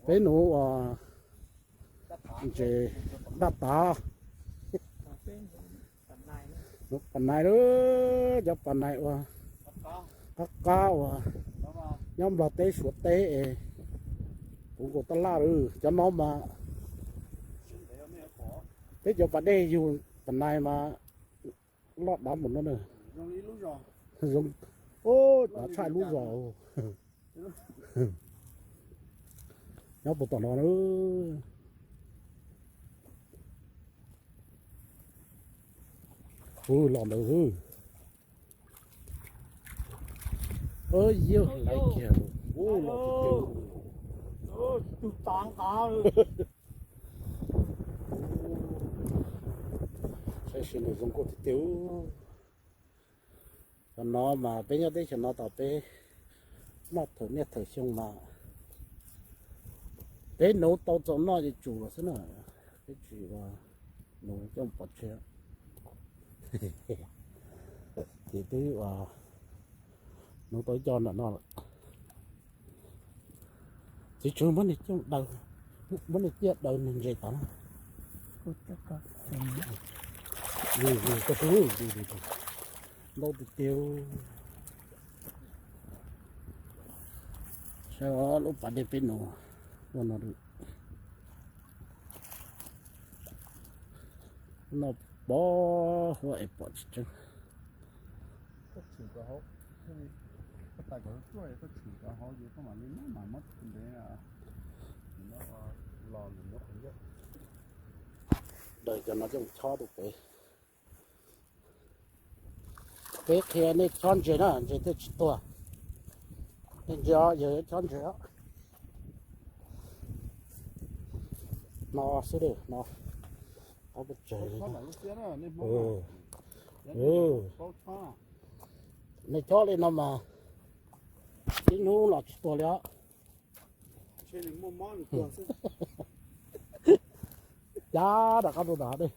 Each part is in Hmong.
Peb nuv uas ntses daj tav, nuv pas nais lawm, cov pas nais uas qab qab uas nyob Nplog teb Suav teb es puv nkaus tab laj lawm. Cov no mas peb cov pas dej yug pas nais mas loj dav mus no na. Zoo, dav tshaj lub zos. Nyob puas tom no na. Ub, los ntawd. Yog laiv kiag, ub, los tiag tiag. Saib seb nws zoo nkauj tiag tiag. Cov no mas peb nyob teb chaws no tas peb noj thawm niaj thawm xyoo mas peb nuv tau txaus noj ces tsum lawm xwb na. Peb tsis ua nuv coj pov tseg, ces twb ua nuv tau ib co nram no lawm. Txiv tswv muab niag coj daws, muab niag ciaj daws niag ntses tod na. Ntau tiag tiag. Saib lub pas dej peb nuv ua no, no pov huab es pom tsis tseeb. Daws cov no coj chob rau pem. Peb qhia nej chob ntses na, ntses thiaj tsis tuag. Nej ntsia os, yog yuav chob ntses os. No xwb, no qab pes tsawg li. Nej chob li no mas ib hnub los tsis tuag li os. Cab rov qab rau nram dej.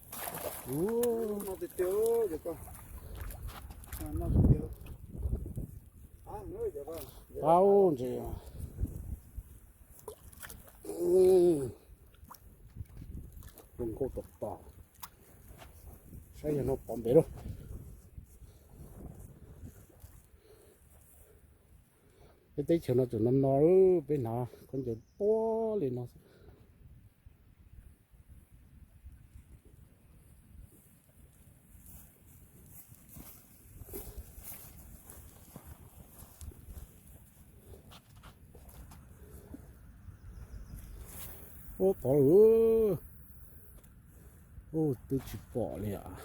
Au, ntses zoo nkauj tom tom. Saib yog no pov ntev lawm. Peb teb chaws no tseem no no, peb hnav khaub ncaws tuab li no xwb. Ub, tod lawm. Ub, twb tsis pom li os.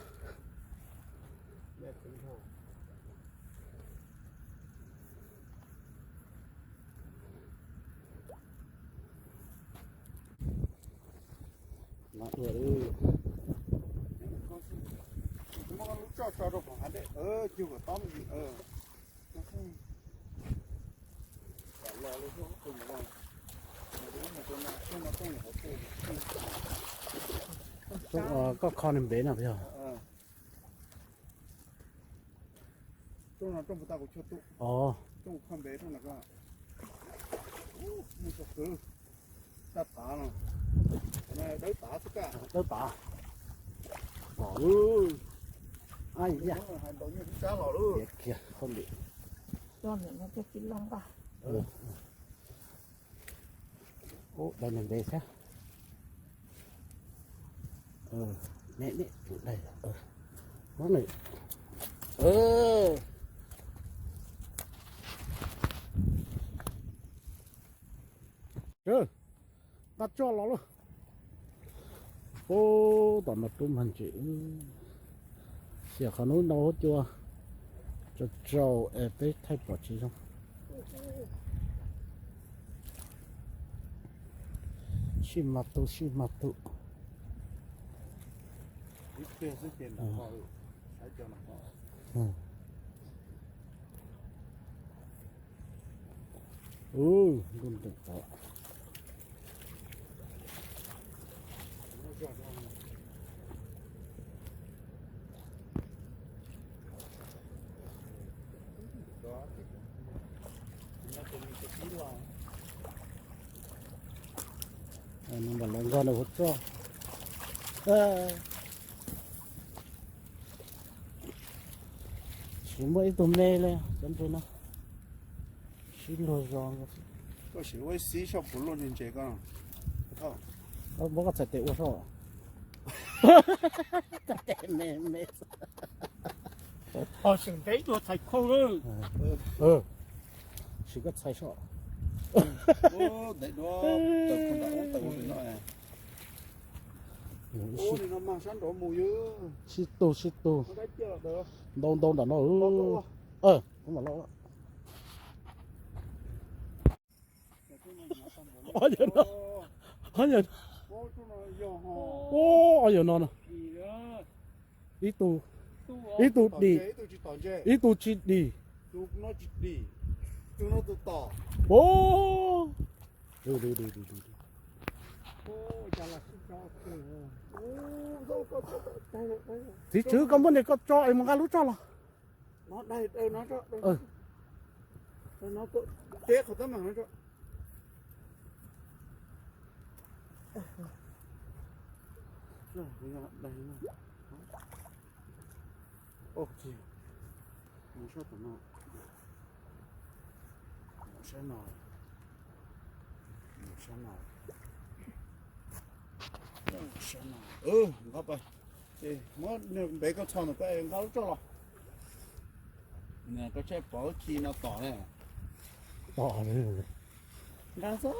Koj kho nws npe no yog. Dawb tav. Kiag hauj lwm. Ub, daws nws npe thiab. Nqa tso los lauj. Ub, tom no tub mag ntses. Xiam qhov nub no huab cua tsaus tsaus es peb thaij pom tsis zoo. Sij mas tu, sij mas tu. Ub, ntuj nteem tod. Nws mam los nkag nws hauv txoj. Tsis muaj ib tug me li cov ntses no. Sib luag zos. Koj sim ua ib xib soj puv luaj ntses ntses koj. Muab koj txhais tes ua soj. Koj tes me me. Ho seem ntev tuaj txhais khau lawm. Sim koj txhais soj. Ntev duab taws nram ub taws ub no. Ub, nim no mag sab nraud mus yog. Sib tug sib tug. Ntau ntau nram no. Kuv mam los. Ob yawg no, ob yawg, ub, ob yawg no no. Ib tug, ib tug dim, ib tug tsis dim. Ub, txiv tswv koj muab niag koj tso es mus nqa lub tso los. Mus sab tom no, mus sab no, mus sab no, mus sab no. Nqa pais, ces muab npe koj txho ntawm koj nqa lub tso los. Koj tshaj pov khi no tom ne. Tom nqa xwb.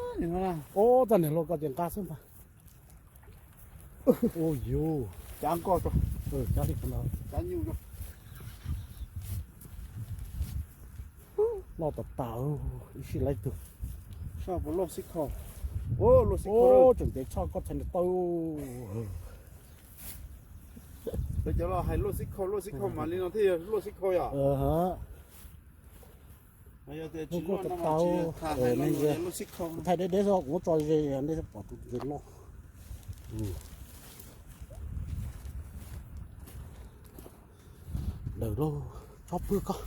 Ub, txoj niag hluas koj ces nqa xwb ntag. Ua yus cab nkoj tso, cab li ko ntag, cab nyuj tso. Loj tas tas, ib sij laib tug. Soj puas loj xib khau. Ua loj xib khau, tseem ntev tshaj koj txhais niag taw. Lawv cov los hais luaj xib khau, luaj xib khau mas li no thiaj yog luaj xib khau yom. Thaij deb deb xwb kuv muab tso ze nej pom tus ntses loj. Lawm lauj, tsob pwg koj.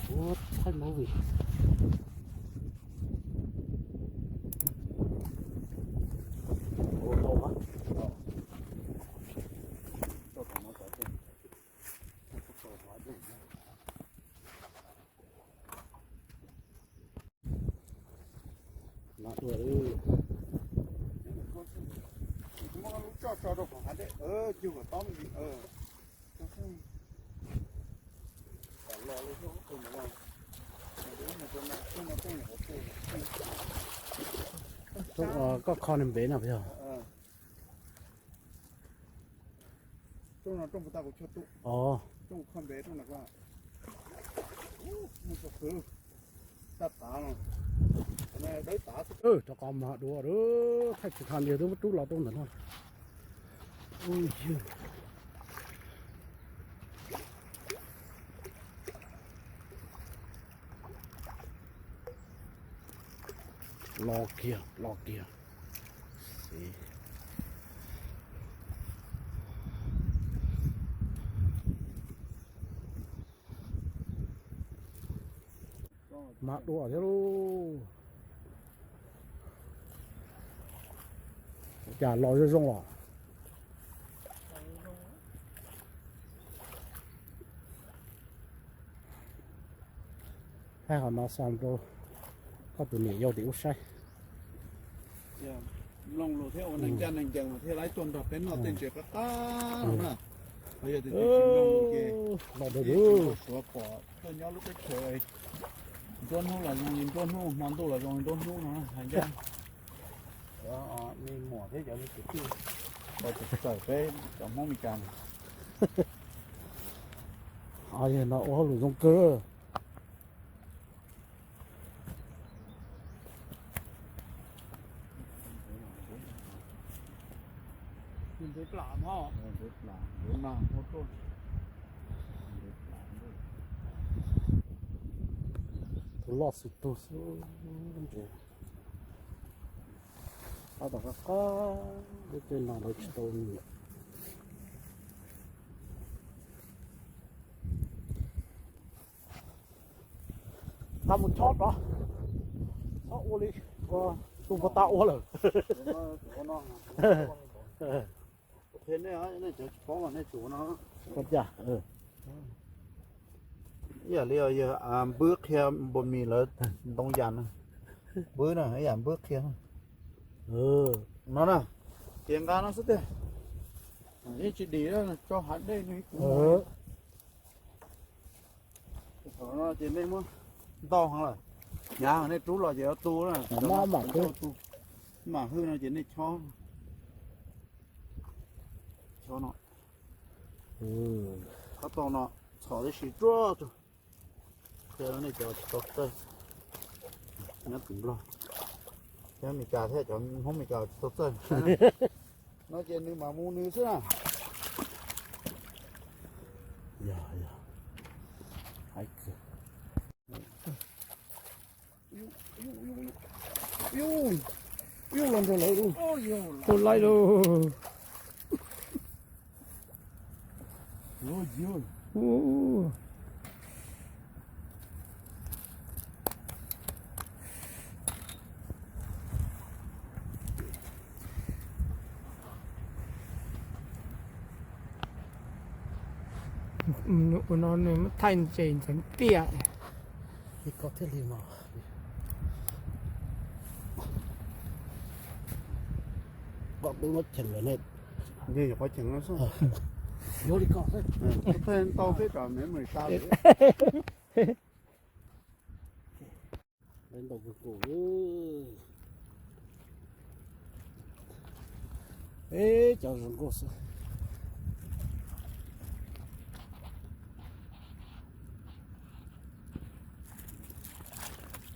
Ua thaij movie. Muab lub tso tso rau hauv hav dej, cug kom tob. Koj kho nws npe no puas yog? Rooj no rooj puas tau kuv choj tuaj. Rooj kho npe rooj no. Rov qab mas dua, thaij tsis tau ntiag, twb muab rub los rau ntawm no. Ub, yog los kiag, los kiag. Mas dua thiab lauj. Cas los zoo zoo os. Thaij qhov no xa rau koj tus niam yau tim ub saib. Mloog lus thiab ua neeg ncaj neeg ncees mas thiaj li tuaj nrog peb noj tej ntses qab qab no na. Ho yog tias tsis mloog lus ces los suav pom tuaj nyob lub teb chaws nruab hnub los zoo li nruab hnub, hmo ntuj los zoo li nruab hnub no hais ncaj. Me muam thiab cov me kwv tij, txawm peb cov Hmoob Meskas. No ua hauj lwm zoo kawg. Tus loj xwm tug xwb. Tab tom qab qab, lub caij no lawv tsis tau nyiam. Nqa mus chob rov, txhob ua li ko. Tus puas tau ua lawm. Ib yam li yawg Npwb qhia npua mis lawv ntoo yas na. Npwb na, ib yam Npwb qhia no na. Ces nqa no xwb tiag. Yeej tsis dim, tso hav dej no. Thaum no ces nej muab ntau heev lawm, hnyav heev nej rub los ces yuav tu na. Mam hwj no ces nej chob, chob no, chob tau no, txhom tib si ruaj rau. Qhia nej cov tsis tau txawj, nyob tim Nplog, cov Meskas thiab cov Hmoob Meskas tsis tau txawj no ces nws mam mus nws xwb na. Yog, yog, hais kiag. Yus los nrog lawv, tus laij lauj. Ua no nws muab thaij ntses ntxeev tiaj. Koj thiaj li mas, koj twb muab cheem lawm ne. Yog yuav qhov cheem no xwb. Yuav li koj xwb. Tau peb tom me mus sa lawm. Ntau kawg nkaus. Peb cov zoo nkauj xwb.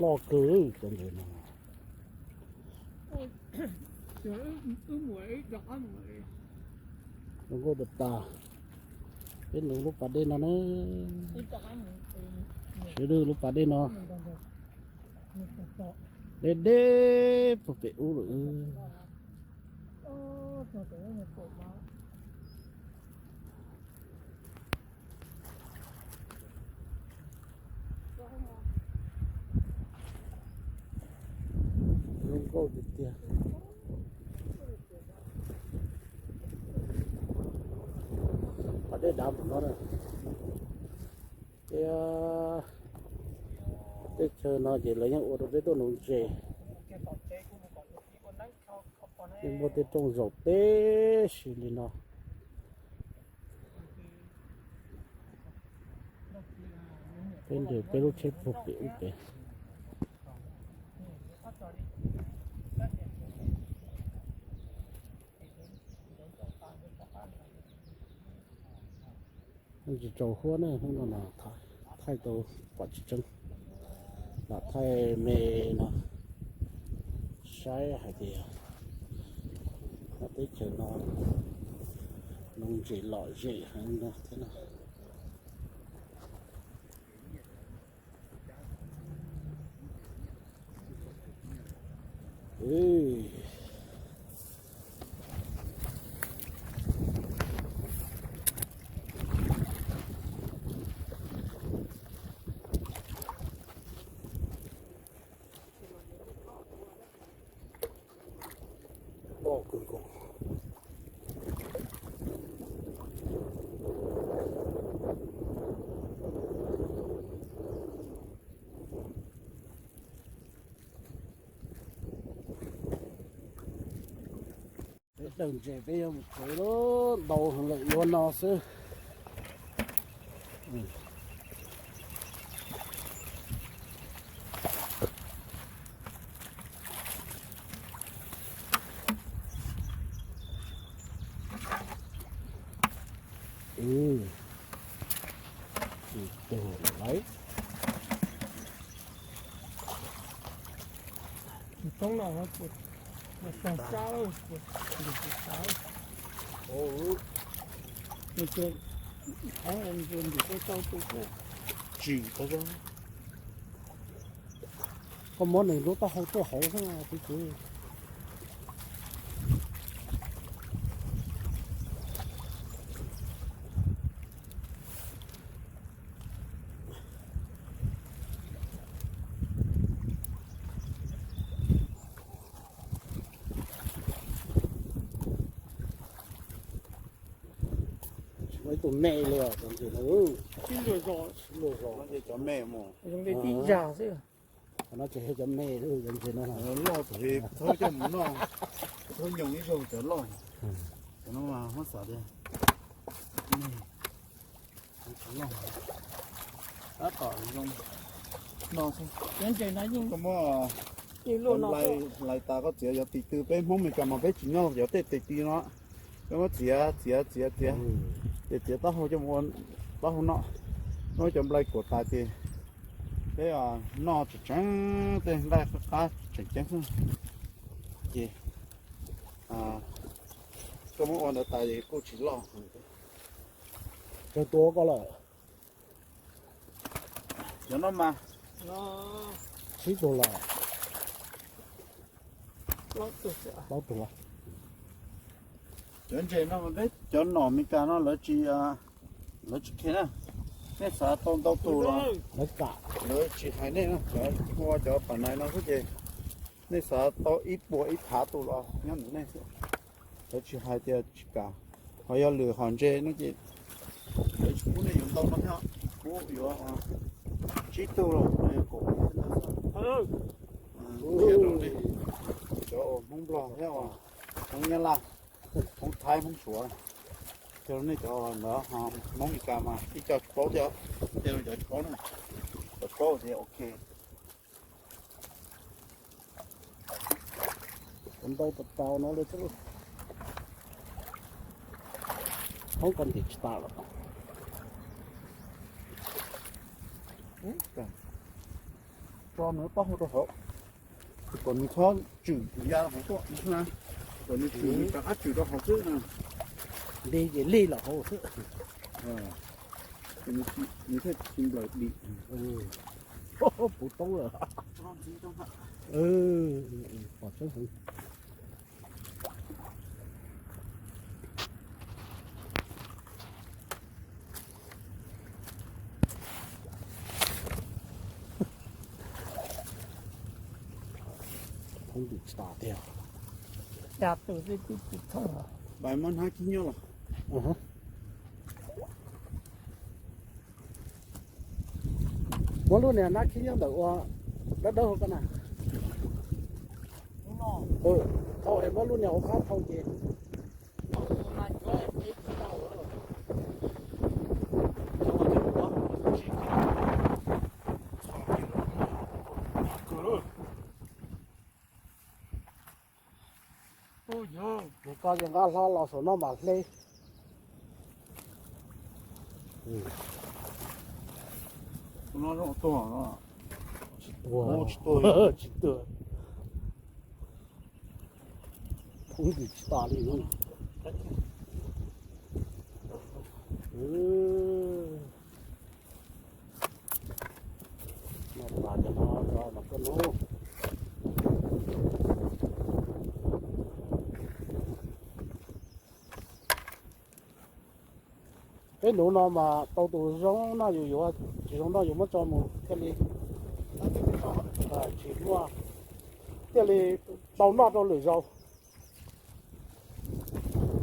Loj kawg cov ntses no. Zoo nkauj tas tas. Peb nuv lub pas dej no na. Sawv daws, lub pas dej no deb deb puag pem ub lawm. Zoo nkauj tiag tiag. Pas dej dav mus no na. Thiab teb chaws no ces lawv yeej ua rau peb tuaj nuv ntses. Yeej muaj tej rooj zaum teb si li no. Peb nrog peb lub tsheb puag pem ub pem. Tsis tsaus huab ne, hnub no thaij tau pom tsis tseeb. Lam thaij me no saib hais tias teb chaws no nuv ntses lom zem heev no thiab no. Peb daws ntses peb yuav mus tsev lawm, ntau heev lawm, yuav no xwb. Tsis tug lawm. Tsis, koj muab nws lub taub hau tuaj hauv xwb na, tub kwv. Tus me li os, cov ntses no. Sib luag zos. Cov me mus. Zoo li tib yam xwb. No ces cov me, cov ntses no loj thaum txhob coj mus noj, txhob nyoos ib zaug cov loj. Cov no mas muab xav tias me, cov loj tab tom zoo no xwb. Koj muab lais tas koj txiav cov tis tw, peb Hmoob Mes Kas mas peb tsis nyob cov tej tis tw no. Peb muab txiav txiav txiav txiav, ces txiav taub hau coj mus ua taub hau noj. Muab cov nplai kuam tas ces peb noj tseem tseeb, tej nqaij qab qab tseem ceeb xwb. Ces koj muab ua ntawd tas es kuj tsis loj. Tsawg tus koj lawm? Cov no mas tsib tug lawm. Plaub tug. Cov ntses no mas peb cov nom Mes Kas no lawv tsis, lawv tsis khe na. Nej xav tau ntau tus los lawv tsis hais nej na, lawv ua cov pam nais no xwb ces nej xav tau ib puas ib phav tus los nyob ntawm nej xwb. Lawv tsis hais tias tsis kam. Ho yog lwm hom ntses no ces lawv tsis pub nej yuav ntau no thiab, pub yuav tsib tug los kaum ntawd xwb. Qhia rau nej cov uas Hmoob Nplog thiab uas Hmoob Nyab Laj, Hmoob Thaib, Hmoob Suav, coj nej cov ntawd, Hmoob Mes Kas mas ib co tsis paub thiab, coj cov tsis paub na, cov paub ces ok. Cov ntau tas tas no li xwb. Hoob ko ntim tsis tas lawm. Tso nws taub hau rau hauv, kom nws txhob tswm ya hauv tuaj, kom nws tswm nws rov qab tswm rau hauv xwb. Nti ces lig los hauv xwb. Nws thiaj tsis nplawm dim. Puv toob lawm. Pom tseeb heev. Thoob tus tsis tas tiag. Cas tus twb tsis thooj. Pais muab hnab khib nyob los. Muab lub niag hnab khib nyob ntawm ua dawb dawb hauv koj na. Thau es muab lub niag hauv qab thau ces. Koj ces nqa hlo los saum no mam hle. Tsis tuag, tsis tuag. Thoob tus tsis tas li. Noj tas cov no tso mas koj hnub. Peb nuv no mas tau tus zoo noj yus yuav, tsis zoo noj yus muab tso mus thiaj li, tsis muaj, thiaj li tau noj rau lwm zaus.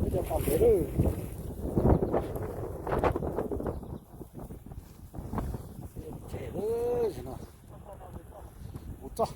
Peb cov pom ntev lawm. Kuv txoj